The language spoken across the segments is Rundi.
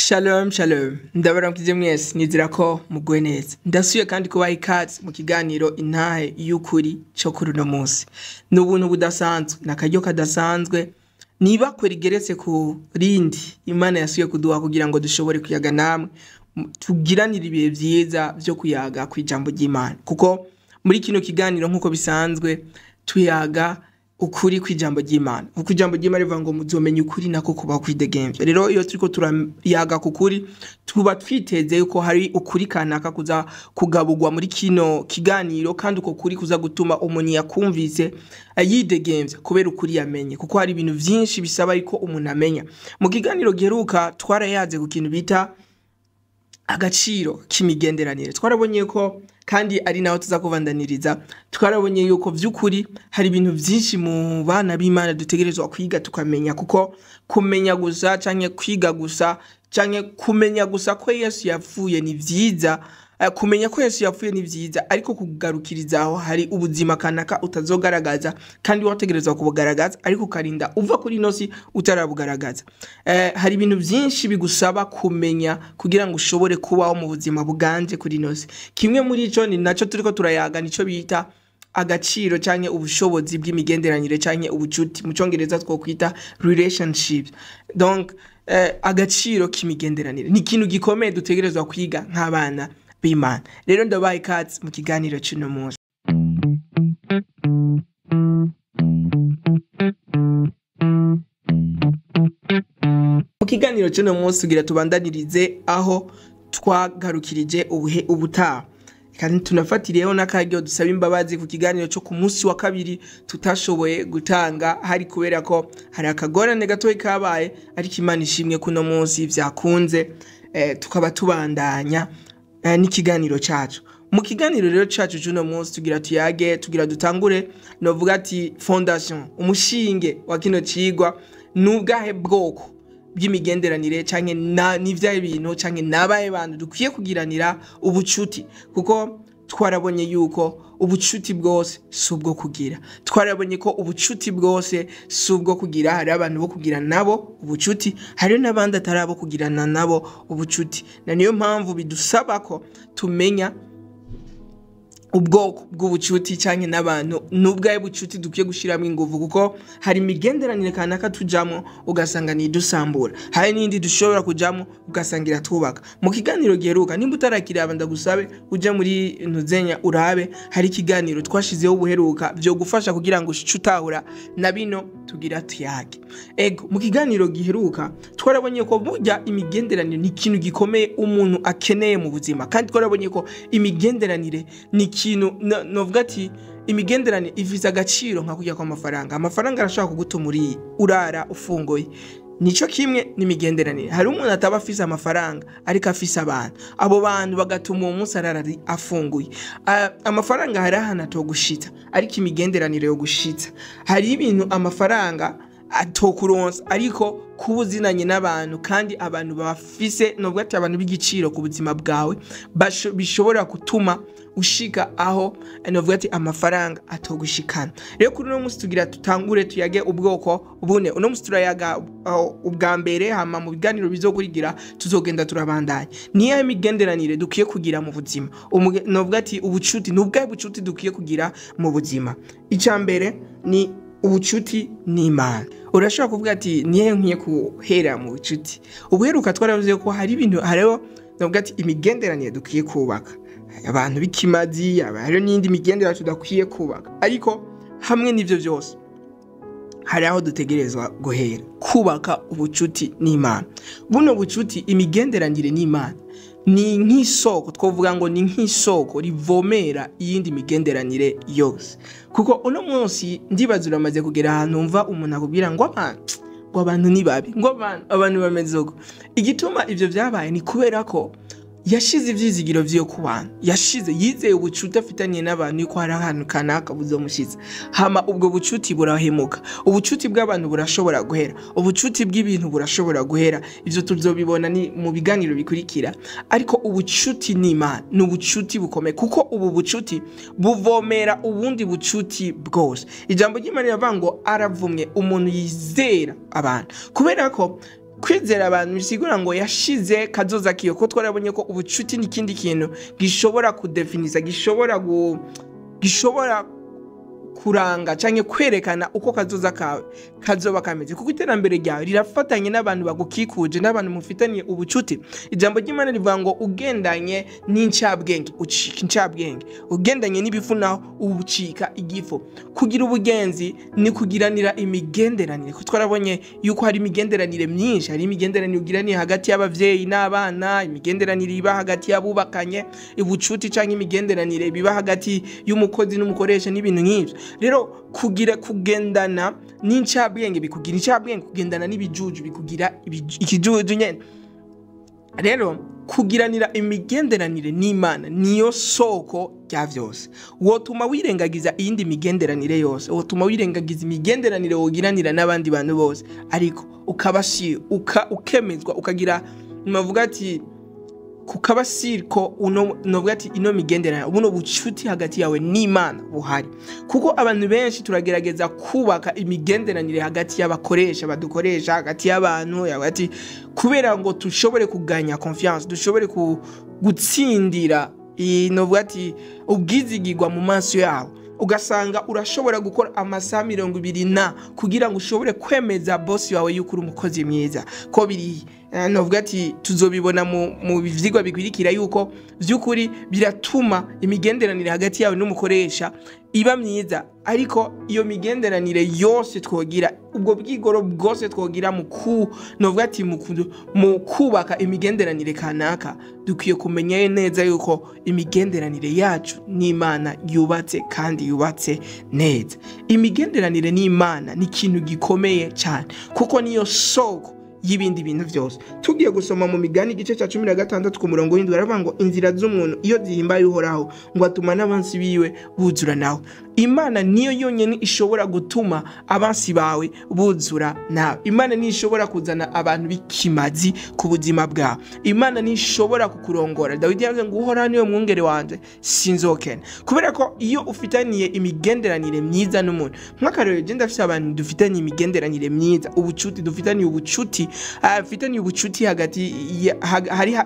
Shalom shalom, ndabaramukije mwese, nizera ko muguwe neza. Ndasuye kandi kubaha ikaze mu kiganiro Intahe y'Ukuri cyo kuri uno munsi. Ni ubuntu budasanzwe, ni akaryo kadasanzwe, nibakwe rigeretse ku rindi Imana yasuye kuduha kugira ngo dushobore kuyaga namwe, tugiranire ibihe vyiza vyo kuyaga kw'ijambo ry'Imana. Kuko muri kino kiganiro, nk'uko bisanzwe, tuyaga ukuri kw'ijambo ry'Imana. Kuko ijambo ry'Imana rivuga ngo muzomenya ukuri nako kubaho kwidegemvya. Rero iyo turiko turayaga ku kuri, tuba twiteze yuko hari ukuri kanaka kuza kugaburwa muri kino kiganiro, kandi uko kuri kuza gutuma umuntu yakumvise yidegemvya kubera ukuri yamenye. Kuko hari ibintu vyinshi bisaba yuko umuntu amenya. Mu kiganiro giheruka twarayaze ku kintu bita agaciro k'imigenderanire. Twarabonye ko, kandi ari naho tuza kubandaniriza, twarabonye yuko vy'ukuri hari ibintu vyinshi mu bana b'Imana dutegerezwa kwiga tukamenya. Kuko kumenya gusa canke kwiga gusa canke kumenya gusa ko Yesu yapfuye ni vyiza, kumenya ko Yesu yapfuye ni vyiza, ariko kugarukiriza aho hari ubuzima kanaka utazogaragaza kandi wategerezwa kubugaragaza, ariko ukarinda uva kuri ino si utarabugaragaza. Hari ibintu vyinshi bigusaba kumenya kugira ngo ushobore kubaho mu buzima buganje kuri ino si. Kimwe muri ico ni naco turiko turayaga, nico bita agaciro canke ubushobozi bw'imigenderanire canke ubucuti, mu congereza twokwita relationship. Donc agaciro k'imigenderanire ni ikintu gikomeye dutegerezwa kwiga nk'abana b'Imana. Rero ndabaye ikaze mu kiganiro c'uno munsi. Mu kiganiro c'uno munsi tugira tubandanirize aho twagarukirije ubuhe ubutaha. Kandi tunafatiriyeho n'akaryo dusaba imbabazi ku kiganiro cyo ku munsi wa kabiri tutashoboye gutanga, hari kubera ko hari akagorane gatoyi kabaye, ariko Imana ishimwe kuno munsi vyakunze, tukaba tubandanya n'ikiganiro cacu. Mu kiganiro rero cacu c'uno munsi tugira tuyage, tugira dutangure, novuga ati fondation, umushinge wa kino cigwa n'ubwahe bwoko bw'imigenderanire canke n'ivyahe bintu canke n'abahe bantu dukwiye kugiranira ubucuti. Kuko twarabonye yuko ubucuti bwose si ubwo kugira, twarabonye ko ubucuti bwose si ubwo kugira. Hari abantu bo kugira nabo ubucuti, hari n'abandi atari abo kugirana nabo ubucuti. Na niyo mpamvu bidusaba ko tumenya ubwoko bw'ubucuti canke n'abantu n'ubwaye bucuti dukwiye gushiramwo inguvu. Kuko hari imigenderanire kanaka tujamwo ugasanga ni idusambura, hari n'indi dushobora kujamwo ugasanga iratwubaka. Mu kiganiro giheruka, nimba utarakiraba ndagusabe uje muri ntuzenya urabe, hari ikiganiro twashizeho ubuheruka vyo gufasha kugira ngo ushike utahura na bino tugira tuyage. Ego, mu kiganiro giheruka twarabonye ko burya imigenderanire ni ikintu gikomeye umuntu akeneye mu buzima, kandi twarabonye ko imigenderanire ni ikintu novuga ati imigenderanire ifise agaciro nka kurya kw'amafaranga. Amafaranga arashobora kugutuma urara ufunguye, nico kimwe n'imigenderanire. Hari umuntu ataba afise amafaranga ariko afise abantu, abo bantu bagatuma uwo munsi arara afunguye. Amafaranga hari ahantu atogushitsa, ariko imigenderanire yo gushitsa. Hari ibintu amafaranga atokuronsa, ariko kuba uzinanye n'abantu, kandi abantu bafise, novuga ati abantu b'igiciro ku buzima bwawe, bishobora gutuma ushika aho novuga ati amafaranga atogushikana. Rero kuri uno munsi tugira tutangure tuyage ubwoko bune. Uno munsi turayaga ubwa mbere, hama mu biganiro bizokurikira tuzogenda turabandanya. Niyo imigenderanire dukwiye kugira mu buzima. Novuga ati ubucuti, n'ubwahe bucuti dukwiye kugira mu buzima. Icya mbere ni ubucuti n'Imana. Urashobora kuvuga ati nihe nkwiye guhera mu bucuti? Ubuheruka twaravuze ko hari ibintu, hariho novuga ati imigenderanire dukwiye kubaka, abantu b'ikimazi, hariho n'indi migenderanire tudakwiye kubaka. Ariko hamwe n'ivyo vyose hari aho dutegerezwa guhera kubaka ubucuti n'Imana. Buno bucuti, imigenderanire n'Imana ni nk'isoko, twovuga ngo ni nk'isoko rivomera iyindi migenderanire yose. Kuko uno munsi ndibaza uramaze kugera ahantu wumva umuntu akubwira ngo abantu, ngo abantu ni babi, ngo abantu bameze uko. Igituma ivyo vyabaye ni kubera ko yashize ivyizigiro vyiwe ku bantu, yizeye ubucuti afitaniye n'abantu yuko hari ahantu kanaka buzomushitsa, hama ubwo bucuti burahemuka. Ubucuti bw'abantu burashobora guhera, ubucuti bw'ibintu burashobora guhera, ivyo tuzobibona ni mu biganiro bikurikira. Ariko ubucuti n'Imana ni ubucuti bukomeye, kuko ubu bucuti buvomera ubundi bucuti bwose. Ijambo ry'Imana riravuga ngo aravumwe umuntu yizera abantu, kubera ko Kwizera abantu bisigura ngo yashize kazoza kiyo, ko twarabonye ko ubucuti ni ikindi kintu gishobora kudefinisa, gishobora kuranga canke kwerekana uko kazoza kawe kazoba kameze, kuko iterambere ryawe rirafatanye n'abantu bagukikuje, n'abantu mufitaniye ubucuti. Ijambo ry'Imana rivuga ngo ugendanye n'incabwenge ucika incabwenge, ugendanye n'ibifu naho ucika igifu. Kugira ubugenzi ni kugiranira imigenderanire, kuko twarabonye yuko hari imigenderanire myinshi. Hari imigenderanire ugiraniye hagati y'abavyeyi n'abana, imigenderanire iba hagati y'abubakanye, ubucuti canke imigenderanire biba hagati y'umukozi n'umukoresha n'ibintu nk'ivyo. Rero kugira kugendana n'incabwenge bikugira incabwenge, kugendana n'ibijuju bikugira ikijuju nyene. Rero kugiranira imigenderanire n'Imana niyo soko rya vyose. Wotuma wirengagiza iyindi migenderanire yose, wotuma wirengagiza imigenderanire wogiranira n'abandi bantu bose, ariko ukaba ukemezwa, ukagira navuga ati kukaba sirko uno novuga ati ino migenderanire, buno bucuti hagati yawe n'Imana buhari. Kuko abantu benshi turagerageza kubaka imigenderanire hagati y'abakoresha badukoresha, hagati y'abantu, hagati, kubera ngo tushobore kuganya confiance, dushobore gutsindira novuga ati ubwizigirwa mu maso yabo. Ugasanga urashobora gukora amasaha 20 kugira ngo ushobore kwemeza boss wawe yuko uri umukozi mwiza. Ko biri novuga ati tuzobibona mu bivyigwa bikwirikira yuko vy'ukuri biratuma imigenderanire hagati yawe n'umukoresha iba myiza. Ariko iyo migenderanire yose twogira, ubwo bwigoro bwose twogira novuga ati mu kubaka imigenderanire kanaka, dukwiye kumenya neza yuko imigenderanire yacu n'Imana yubatse kandi yubatse neza. Imigenderanire n'Imana ni ikintu gikomeye cyane, kuko niyo soko y'ibindi bintu vyose. Tugiye gusoma mu Migani igice ca 16 ku murongo w'indwi, baravuga ngo inzira z'umuntu iyo zihimbaye Uhoraho ngo atuma n'abansi biwe buzura nawe. Imana niyo yonyene ishobora gutuma abansi bawe buzura nawe. Imana niyo ishobora kuzana abantu b'ikimazi ku buzima bwawe. Imana niyo ishobora kukurongora. Dawidi yavuze ngo Uhoraho niwe mwungere wanje sinzokena. Kubera ko iyo ufitaniye imigenderanire myiza n'umuntu, nk'akarorero je ndafise abantu dufitaniye imigenderanire myiza, ubucuti dufitaniye ubucuti, mfitaniye ubucuti hagati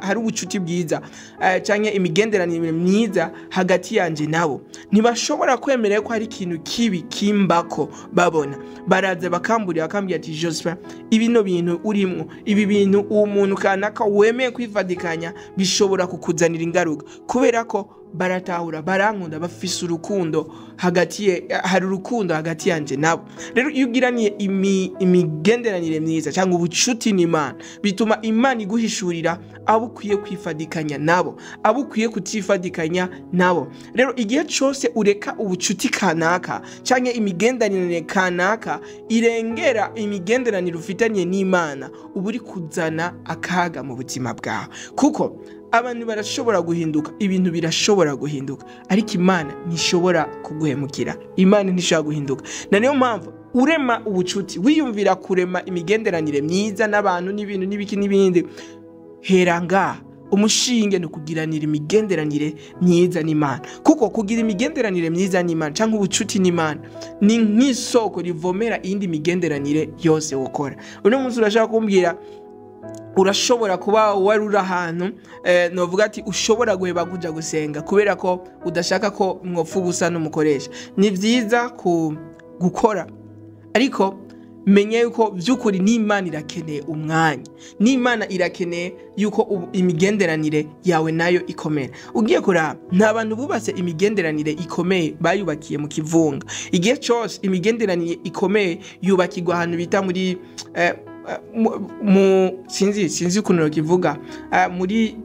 hari ubucuti bwiza, canke imigenderanire myiza hagati yanje nabo. Ntibashobora kwemera ko hari ikintu kibi kimbako babona. Baraza bakamburira bakambwira ati Jospin, ibino bintu urimwo, ibi bintu uwo muntu kanaka wemeye kwifadikanya bishobora kukuzanira ingaruka. Kubera ko baratahura, barankunda, bafise urukundo hagati, hari urukundo hagati yanje nabo. Rero iyo ugiraniye imigenderanire myiza cyangwa ubucuti n'Imana, bituma Imana iguhishurira abo ukwiye kwifadikanya nabo, abo ukwiye kutifadikanya nabo. Rero igihe cyose ureka ubucuti kanaka cyangwa imigenderanire kanaka irengera imigenderanire ufitanye n'Imana, uba uri kuzana akaga mu buzima bwawe. Kuko abantu barashobora guhinduka, ibintu birashobora guhinduka, ariko Imana ntishobora kuguhemukira. Imana ntishobora guhinduka. Na niyo mpamvu urema ubucuti, wiyumvira kurema imigenderanire myiza n'abantu n'ibintu n'ibiki n'ibindi, hera ngaha. Umushinge ni kugiranira imigenderanire myiza n'Imana. Kuko kugira imigenderanire myiza n'Imana cyangwa ubucuti n'Imana ni nk'isoko rivomera iyindi migenderanire yose wokora. Uno munsi urashaka kumbwira, urashobora kuba wari uri ahantu, novuga ati ushobora guheba kuja gusenga kubera ko udashaka ko mwopfa ubusa n'umukoresha. Ni vyiza gukora, ariko menye yuko vy'ukuri n'Imana irakeneye umwanya, n'Imana irakeneye yuko imigenderanire yawe nayo ikomera. Ugiye kuraba nta bantu bubatse imigenderanire ikomeye bayubakiye mu kivunga. Igihe cyose imigenderanire ikomeye yubakirwa ahantu bita muri sinzi ukuntu kivuga, muri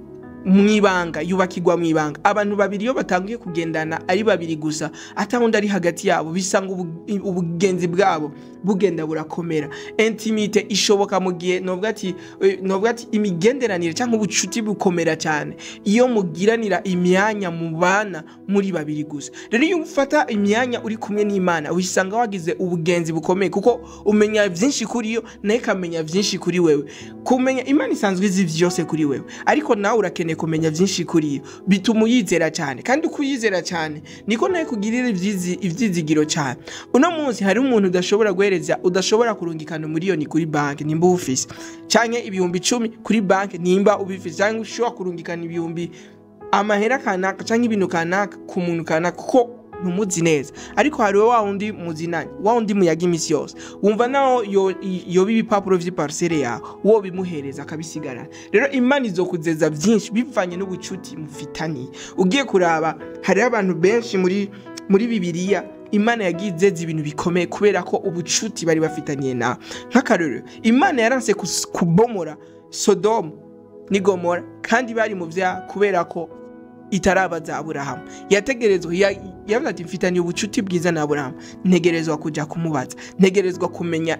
mwibanga, yubakirwa mwibanga. Abantu babiri iyo batangiye kugendana ari babiri gusa, atawundi ari hagati yabo, bisanga ubugenzi bwabo bugenda burakomera. Intimite ishoboka mu gihe novuga ati imigenderanire cyangwa ubucuti bukomera cyane iyo mugiranira imyanya mubana muri babiri gusa. Rero iyo ufata imyanya uri kumwe n'Imana, wisanga wagize ubugenzi bukomeye, kuko umenya vyinshi kuri yo naye kamenya vyinshi kuri wewe. Kumenya Imana isanzwe izi vyose kuri wewe, ariko nawe urakeneye kumenya vyinshi kuri yo, bituma uyizera cyane. Kandi ukuyizera cyane niko naye kugirira ivyizigiro cyane. Uno munsi hari umuntu udashobora guhereza guhereza, udashobora kurungikana miliyoni kuri banki nimba ufise, canke 10,000 kuri banki nimba ubifise, canke ushobora kurungikana ibihumbi amahera kanaka canke ibintu kanaka ku muntu kanaka kuko ntumuzi neza. Ariko hariho wa wundi muzinanye, wa wundi muyaga imisi yose, wumva naho yoba ibipapuro vy'iparcelle yawe wo bimuhereza akabisigarana. Rero Imana izokuzeza byinshi bivanye n'ubucuti mufitaniye. Ugiye kuraba hariho abantu benshi muri Bibiliya Imana yagiye izeza ibintu bikomeye kubera ko ubucuti bari bafitaniye nawe. Nk'akarorero, Imana yaranse kubomora Sodomu ni Gomora kandi bari mu vyaha kubera ko itarabaza Aburahamu. Yategerezwa, yavuze ati mfitaniye ubucuti bwiza na Aburahamu, ntegerezwa kuja kumubaza, ntegerezwa kumenya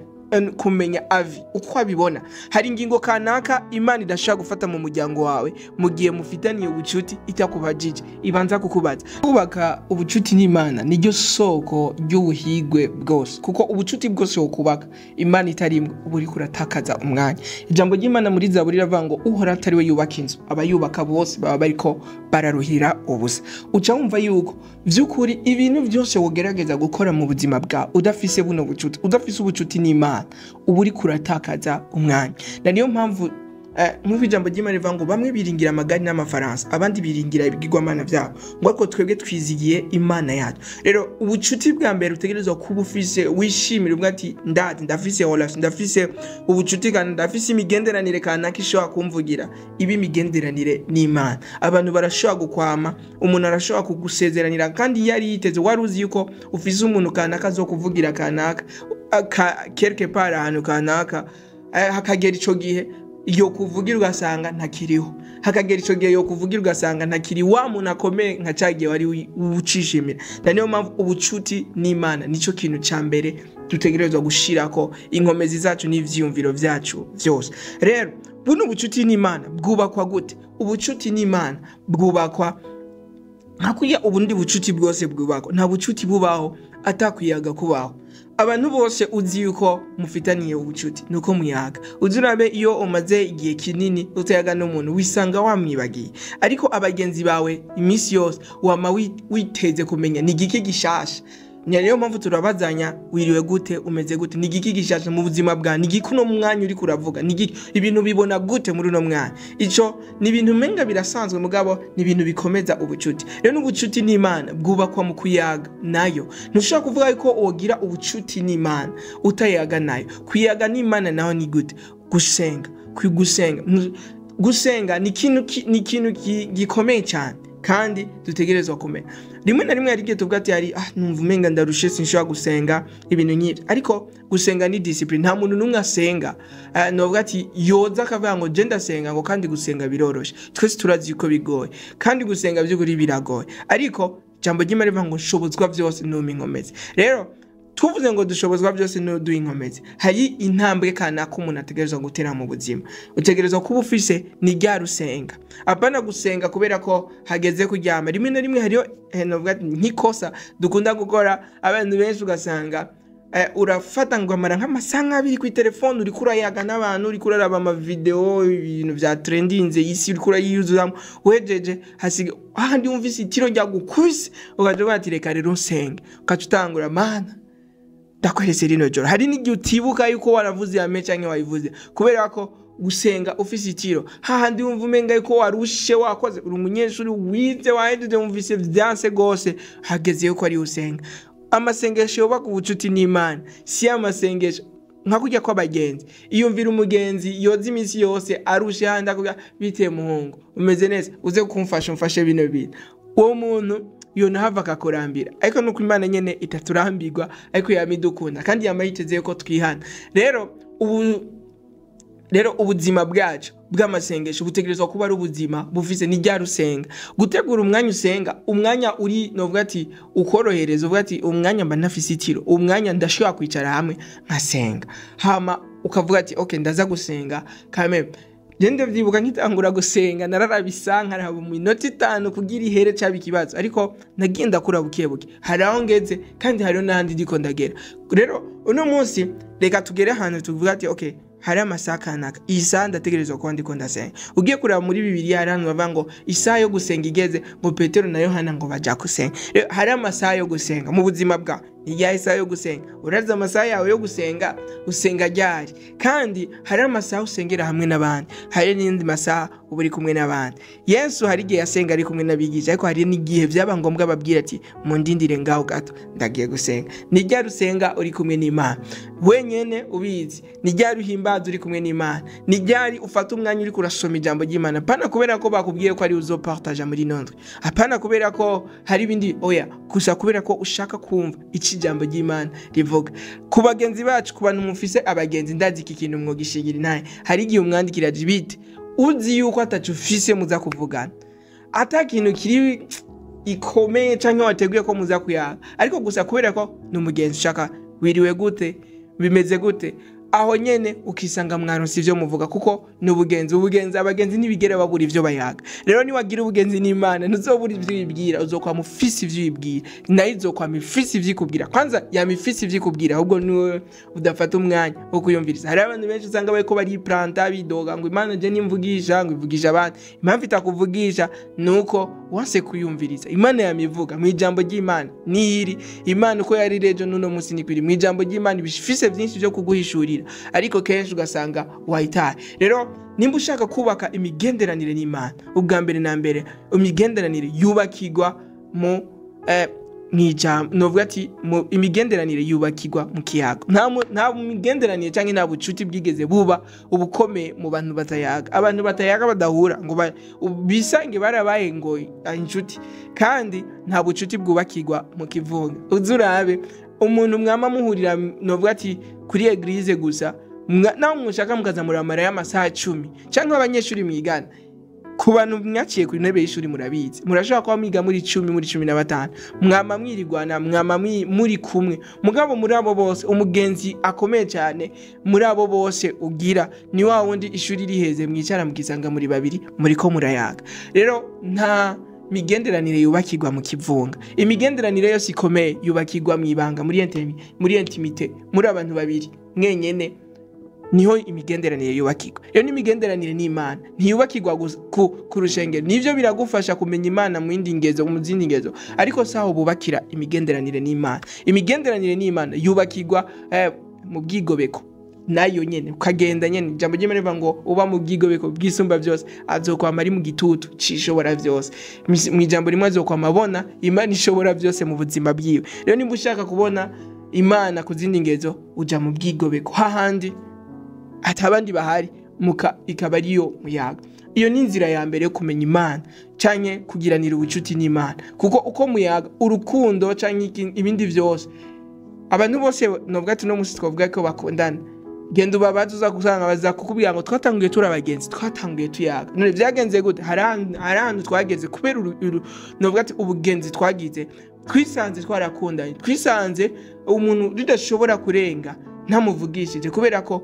avi uko abibona. Hari ingingo kanaka Imana idashobora gufata mu muryango wawe mu gihe mufitaniye ubucuti itakubajije, ibanza kukubaza. Kubaka ubucuti n'Imana niryo soko ry'ubuhigwe bwose, kuko ubucuti bwose wokubaka Imana itarimwe uba uriko uratakaza umwanya. Ijambo ry'Imana muri Zaburi riravuga ngo Uhoraho atari we yubaka inzu, abayubaka bose baba bariko bararuhira ubusa. Uca wumva yuko vy'ukuri ibintu byose wogerageza gukora mu buzima bwawe udafise buno bucuti, udafise ubucuti n'Imana, uba uriko uratakaza umwanya. Na niyo mpamvu nk'uko ijambo ry'Imana rivuga ngo bamwe biringira amagari n'amafaransa, abandi biringira ibigirwamana vyabo, ngo ariko twebwe twizigiye Imana yacu. Rero ubucuti bwa mbere utegerezwa kuba ufise, wishimira ubwo ati ndati ndafise relation, ndafise ubucuti kandi ndafise imigenderanire kanaka ishobora kumvugira, iba imigenderanire n'Imana. Abantu barashobora gukwama, umuntu arashobora kugusezeranira kandi iyo yari yiteze, wari uzi yuko ufise umuntu kanaka azokuvugira kanaka quelque part ahantu kanaka, hakagera ico gihe yo kuvugira ugasanga ntakiriho, hakagera ico gihe yo kuvugira ugasanga ntakiri wa muntu akomeye nka ca gihe wari ucishimira. Na niyo mpamvu ubucuti n'Imana nico kintu ca mbere dutegerezwa gushirako inkomezi zacu n'ivyiyumviro vyacu vyose. Rero buno ubucuti n'Imana bwubakwa gute? Ubucuti n'Imana bwubakwa nka kurya ubundi bucuti bwose bwubakwa. Nta bucuti bubaho atakwiyaga kubaho. Abantu bose uzi yuko mufitaniye ubucuti nuko muyaga. Uzi urabe iyo umaze igihe kinini utayaga n'umuntu wisanga wamwibagiye, ariko abagenzi bawe iminsi yose wama witeze kumenya ni igiki gishasha. Niyo mpamvu turabazanya, wiriwe gute, umeze gute, ni igiki gishasha mu buzima bwawe, ni igiki uno mwanya uriko uravuga, ni igiki ibintu bibona gute muri uno mwanya. Ico ni ibintu umenga birasanzwe, mugabo ni ibintu bikomeza ubucuti. Rero n'ubucuti n'Imana bwubakwa mu kuyaga nayo. Ntushobora kuvuga yuko wogira ubucuti n'Imana utayaga nayo. Kuyaga n'Imana naho ni gute? Gusenga. Gusenga. Gusenga ni ikintu gikomeye cyane kandi dutegerezwa kumenya. Rimwe na rimwe hari igihe tuvuga ati hari numva umenga ndarushe sinshobora gusenga ibintu nk'ibyo, ariko gusenga ni discipline. Nta muntu n'umwe asenga novuga ati yoza akavuga ngo je ndasenga ngo kandi gusenga biroroshe. Twese turazi ko bigoye kandi gusenga by'ukuri biragoye, ariko ijambo ry'Imana rivuga ngo nshobozwa byose n'umpa inkomezi. Rero tuvuze ngo dushobozwa byose n'uduha inkomezi, hari intambwe kanaka umuntu ategerezwa gutera mu buzima. Utegerezwa kuba ufise ni rya rusenga, apana gusenga kubera ko hageze kuryama. Rimwe na rimwe hariho novuga nk'ikosa dukunda gukora abantu benshi, ugasanga urafata ngo amara nk'amasaha nk'abiri kuri telefone uriko urayaga n'abantu, uriko uraraba amavideo, ibintu vya trendinze isi uriko urayiyuzuzamo, uhejeje hasiga ahandi wumvise itiro ryagukubise ukaja uvuga ati reka rero nsenge, ukaca utangura mana ndakweretse rino joro. Hari n'igihe utibuka yuko waravuze ame canke wayivuze kubera ko gusenga ufise itiro, hahandi wumva umenga yuko warushe wakoze, uri umunyeshuri wize wahejeje wumvise vyanse gose, hageze yuko ari usenga. Amasengesho yubaka ubucuti n'Imana si amasengesho nka kurya kw'abagenzi. Iyumvira umugenzi yoza iminsi yose arushe handi akubwira bite muhungu umeze neza uze kumfasha umfashe bino bintu, uwo muntu yonahava akakurambira. Ariko nuko Imana nyene itaturambirwa, ariko yama idukunda kandi yama yiteze ko twihana. Rero ubuzima bwacu bw'amasengesho butegerezwa kuba ari ubuzima bufise ni rya rusenga. Gutegura umwanya usenga, umwanya uri novuga ati ukorohereza, uvuga ati umwanya mba ntafise itiro, umwanya ndashobora kwicara hamwe nkasenga. Hama ukavuga ati okay ndaza gusenga kame. Jende vyibuka nkitangura gusenga nararabisa nkaraba mu minota 5 kugira ihere cyaba ikibazo, ariko nagiye ndakura buke buke, hari aho ngeze kandi hari n'ahandi ndiko ndagera. Rero uno munsi reka tugere ahantu tuvuga ati okay hari amasaha kanaka, iyi saha ndategerezwa kuba ndiko ndasenga. Ugiye kuraba muri Bibiliya hari ahantu bavuga ngo isaha yo gusenga igeze, ngo Petero na Yohana ngo baja gusenga. Rero hari amasaha yo gusenga mu buzima bwa Ni ryari isaha yo gusenga? Urazi amasaha yawe yo gusenga? Usenga ryari? Kandi hari amasaha usengera hamwe n'abandi, hari n'indi masaha uba uri kumwe n'abandi. Yesu hari igihe yasenga ari kumwe n'abigisha, ariko hari n'igihe byaba ngombwa ababwira ati mundindire ngaho gato, ndagiye gusenga. Ni ryari usenga uri kumwe n'Imana wenyene ubizi? Ni ryari uhimbaza uri kumwe n'Imana? Ni ryari ufata umwanya uri kurasoma ijambo ry'Imana? Apana kubera ko bakubwiye ko ari uzopartaja muri nondwe, apana kubera ko hari ibindi, oya, gusa kubera ko ushaka kumva iki ijambo ry'Imana rivuga. Ku bagenzi bacu, ku bantu mufise abagenzi, ndazi iki kintu mwogishingira intahe. Hari igihe umwandikira bite uzi yuko atacu ufise muza kuvugana, ata kintu kiri ikomeye canke wateguye ko muza kuyaga, ariko gusa kubera ko ni umugenzi ushaka wiriwe gute, bimeze gute, aho nyene ukisanga mwaronse ivyo muvuga, kuko ni ubugenzi. Ubugenzi, abagenzi ntibigera babura ivyo bayaga. Rero niwagira ubugenzi n'Imana, ntuzobura ivyo uyibwira, uzokwama ufise ivyo uyibwira, nayo izokwama ifise ivyo ikubwira. Kwanza yama ifise ivyo ikubwira, ahubwo niwe udafata umwanya wo kuyumviriza. Hari abantu benshi usanga bariko bariplanta bidoga ngo Imana je nimvugisha, ngo ivugisha abandi. Impamvu itakuvugisha nuko wanse kuyumviriza. Imana yamivuga mu ijambo ry'Imana niri Imana uko yari rejo n'uno munsi ni kwiri. Mu ijambo ry'Imana ibifise byinshi byo kuguhishurira, ariko kenshi ugasanga wayitaye. Rero nimba ushaka kubaka imigenderanire n'Imana, ubwa mbere na mbere imigenderanire yubakirwa mu mwijambo, novuga ati imigenderanire yubakirwa mu kiyago. Nta migenderanire canke nta bucuti bwigeze buba ubukomeye mu bantu batayaga. Abantu batayaga badahura ngo bisange barabaye ngo inshuti, kandi nta bucuti bwubakirwa mu kivunga. Uzurabe umuntu mwama muhurira, novuga ati kuri eglise gusa, naho mushaka mukaza muramara y'amasaha 10 canke abanyeshuri mwigana. Ku bantu mwaciye ku ntebe y'ishuri murabizi, murashobora kuba mwiga muri 10 muri 15, mwama mwirigwana, mwama muri kumwe, mugabo muri abo bose umugenzi akomeye cyane muri abo bose ugira ni wa wundi ishuri riheze mwicara mukisanga muri babiri muriko murayaga. Rero nta migenderanire yubakirwa mu kivunga. Imigenderanire yose ikomeye yubakirwa mu ibanga, muri intimite, muri abantu babiri mwenyene niho imigenderanire yubakirwa. Rero n'imigenderanire n'Imana ntiyubakirwa ku rushengero. Nivyo biragufasha kumenya Imana mu yindi ngezo, mu zindi ngezo, ariko saho bubakira imigenderanire n'Imana. Imigenderanire n'Imana yubakirwa mu bwigobeko nayo nyene, ukagenda nyene. Ijambo ry'Imana rivuga ngo uba mu bwigobeko bwisumba byose azokwama ari mu gitutu cishobora byose. Mu ijambo rimwe azokwama abona Imana ishobora byose mu buzima bwiwe. Rero nimba ushaka kubona Imana ku zindi ngezo, uja mu bwigobeko hahandi atabandi bahari, muka ikaba ariyo muyaga. Iyo ni inzira ya mbere yo kumenya Imana canke kugiranira ubucuti n'Imana, kuko uko muyaga urukundo canke ibindi byose, abantu bose novuga ati no musi twavuga ko bakundana, genda ubabaze uza gusanga baza kukubwira ngo twatanguye turi abagenzi, twatanguye tuyaga. None byagenze gute? Hari ahantu twageze kubera novuga ati ubugenzi twagize, twisanze twarakundanye, twisanze umuntu tudashobora kurenga ntamuvugishije, kubera ko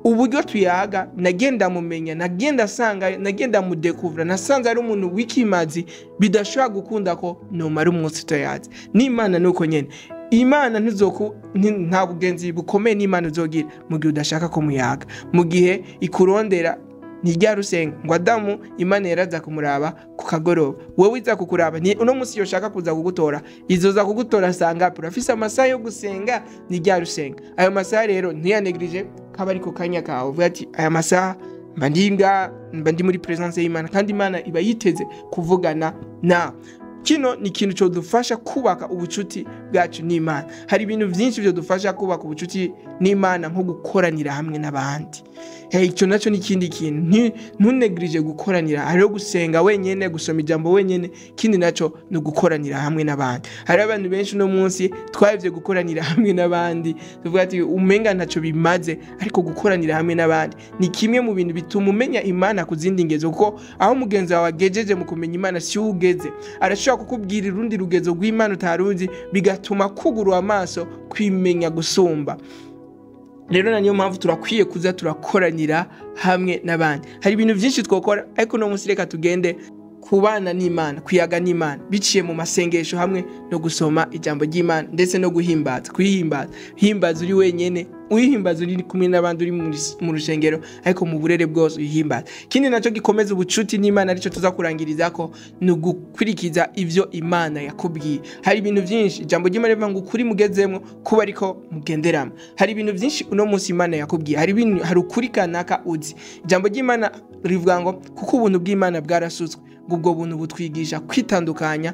uburyo tuyaga nagenda mumenya, nagenda sanga, nagenda mudekuvura, nasanze ari umuntu w'ikimazi bidashobora gukunda ko nomara umunsi tuyazi. N'Imana nuko nyene, Imana nta bugenzi bukomeye n'Imana uzogira mu gihe udashaka ko muyaga, mu gihe ikurondera. Ntirya rusenga ngo Adamu Imana yaraza kumuraba ku kagoroba, wewe iza kukuraba ni uno munsi yoshaka kuza kugutora, izoza kugutora sanga urafise amasaha yo gusenga. Ntirya rusenga ayo masaha rero ntiyanegrije kaba ariko kanya kawe, uvuga ati aya masaha mba ndi muri presence y'Imana, kandi Imana iba yiteze kuvugana na Kino ni ikintu cyodufasha kubaka ubucuti bwacu n'Imana. Hari ibintu byinshi byodufasha kubaka ubucuti n'Imana, nko gukoranira hamwe n'abandi. Icyo nacyo ni ikindi kintu, ntunegrije gukoranira. Hariho gusenga wenyene, gusoma ijambo wenyene, kindi naco ni gukoranira hamwe n'abandi. Hari abantu benshi no munsi twahevye gukoranira hamwe n'abandi, tuvuga ati umenga ntaco bimaze, ariko gukoranira hamwe n'abandi ni kimwe mu bintu bituma umenya Imana ku zindi ngezo, kuko aho mugenzi wawe agejeje mu kumenya Imana si ugeze, arashobora kukubwira urundi rugezo rw'Imana utaruzi, bigatuma kugurura amaso kwimenya gusumba. Rero na niyo mpamvu turakwiye kuza turakoranira hamwe n'abandi. Hari ibintu byinshi twokora, ariko no munsi reka tugende kubana n'Imana, kuyaga n'Imana biciye mu masengesho hamwe no gusoma ijambo ry'Imana, ndetse no guhimbaza, kuyihimbaza. Himbaza uri wenyene, Uyihimbaza uri kumwe n'abandi, uri mu rushengero, ariko mu burere bwose uyihimbaza. Ikindi nacyo gikomeza ubucuti n'Imana, aricyo tuza kurangiriza ko, ni ugukurikiza ivyo Imana yakubwiye. Hari ibintu byinshi ijambo ry'Imana rivuga ngo ukuri mugezemwo kuba ariko mugenderamo. Hari ibintu byinshi uno munsi Imana yakubwiye, hari ibintu, hari ukuri kanaka uzi. Ijambo ry'Imana rivuga ngo kuko ubuntu bw'Imana bwarasutswe, ngo ubwo buntu butwigisha kwitandukanya,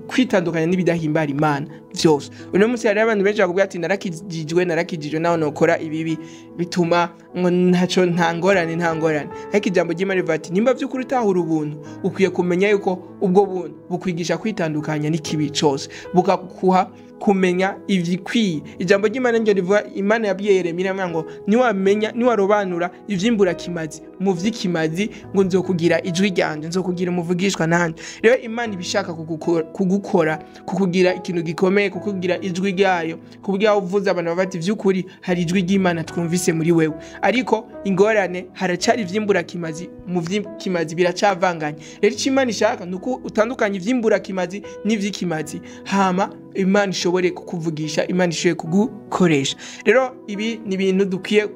kwitandukanya n'ibidahimbara Imana vyose. Uno munsi hari abantu benshi bakubwira ati narakijijwe, narakijijwe, naho nokora ibibi bituma ngo ntaco, nta ngorane, nta ngorane. Ariko ijambo ry'Imana rivuga ati nimba vy'ukuri utahura ubuntu, ukwiye kumenya yuko ubwo buntu bukwigisha kwitandukanya n'ikibi cose, bukaguha kumenya ivyikwiye. Ijambo ry'Imana niryo rivuga, Imana yabwiye Yeremiya iramubwira ngo niwamenya, niwarobanura ivy'imburakimazi mu vy'ikimazi, ngo nzokugira ijwi ryanje, nzokugira umuvugishwa nanje. Rero Imana ibishaka kugukora, kukugira ikintu gikomeye, kukugira ijwi ryayo, kuburyo aho uvuze abantu bavuga ati vy'ukuri hari ijwi ry'Imana twumvise muri wewe. Ariko ingorane, haracari ivy'imburakimazi mu vy'ikimazi, biracavanganye. Rero ico Imana ishaka ni uko utandukanya ivy'imburakimazi n'ivy'ikimazi, hama Imana ishobore kukuvugisha, Imana ishobore kugukoresha. Rero ibi ni ibintu dukwiye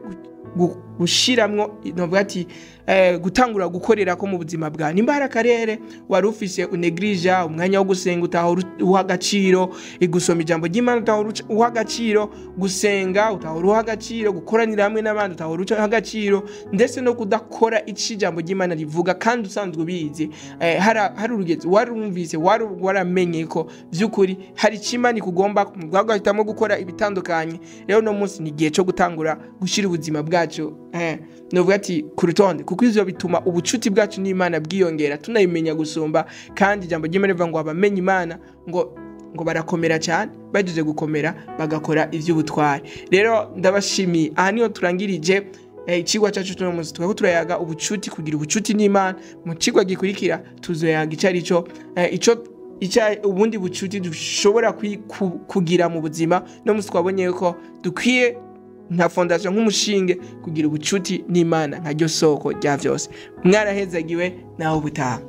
gushiramwo, novuga ati gutangura gukorera ko mu buzima bwawe. Nimba hari akarere wari ufise unegrija, umwanya wo gusenga utahora uha agaciro, gusoma ijambo ry'Imana utahora uha agaciro, gusenga utahora uha agaciro, gukoranira hamwe n'abandi utahora uha agaciro, ndetse no kudakora ico ijambo ry'Imana rivuga kandi usanzwe ubizi, hari urugezi warumvise, waramenye ko vy'ukuri hari ico Imana ikugomba, ugahitamo gukora ibitandukanye. Rero uno munsi ni igihe cyo gutangura gushira ubuzima bwacu, novuga ati ku rutonde, kuko ivyo bituma ubucuti bwacu n'Imana bwiyongera, tunayimenya gusumba. Kandi ijambo ry'Imana rivuga ngo abamenye Imana ngo barakomera cyane, bagize gukomera bagakora ivy'ubutwari. Rero ndabashimiye, aha niho turangirije icigwa cyacu tuno munsi. Tukaba turayaga ubucuti, kugira ubucuti n'Imana. Mu cigwa gikurikira tuzoyaga ico arico, ico ica ubundi bucuti dushobora kugira mu buzima. No munsi twabonye ko dukwiye nka fondation, nk'umushinge, kugira ubucuti n'Imana nka ryo soko rya vyose. Mwarahezagiwe, naho butaha.